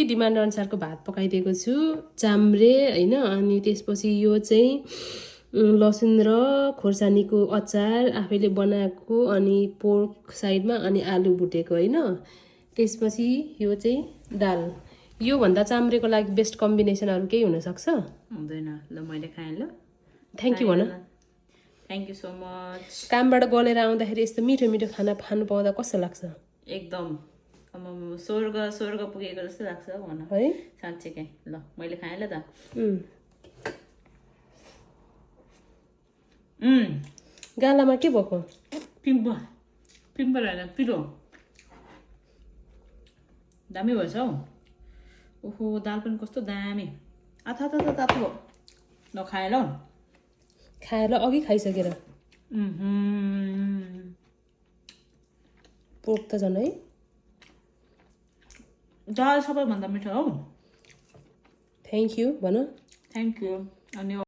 demand अनुसारको भात पकाइदिएको छु चाम्रे हैन अनि त्यसपछि यो चाहिँ लसुन र खोर्सानीको अचार आफैले बनाएको अनि पोर्क साइडमा अनि आलु भुटेको हैन त्यसपछि यो चाहिँ दाल यो भन्दा चाम्रेको लागि बेस्ट कम्बिनेसनहरु केही हुन सक्छ हुँदैन ल मैले खाएँ ल थ्यांक यू भन थ्यांक यू सो मच कामबाट गलेर आउँदाखेरि यस्तो मिठो मिठो खाना खानु पाउँदा कस्तो लाग्छ एकदम स्वर्ग स्वर्ग पुगेको जस्तो लाग्छ भन है साँच्चै ल मैले खाएँ ल त गालामा के भएको पिम्पल पिम्पल हैन पिरो दामी भएछ हौ ओहो दाल पनि कस्तो दामी आथा आथा तातो ल खाएँ ल खाएर अघि खाइसकेर पोर्क त झन् है दाल सबैभन्दा मिठो हौ थ्यांक यू भन थ्यांक यू अनि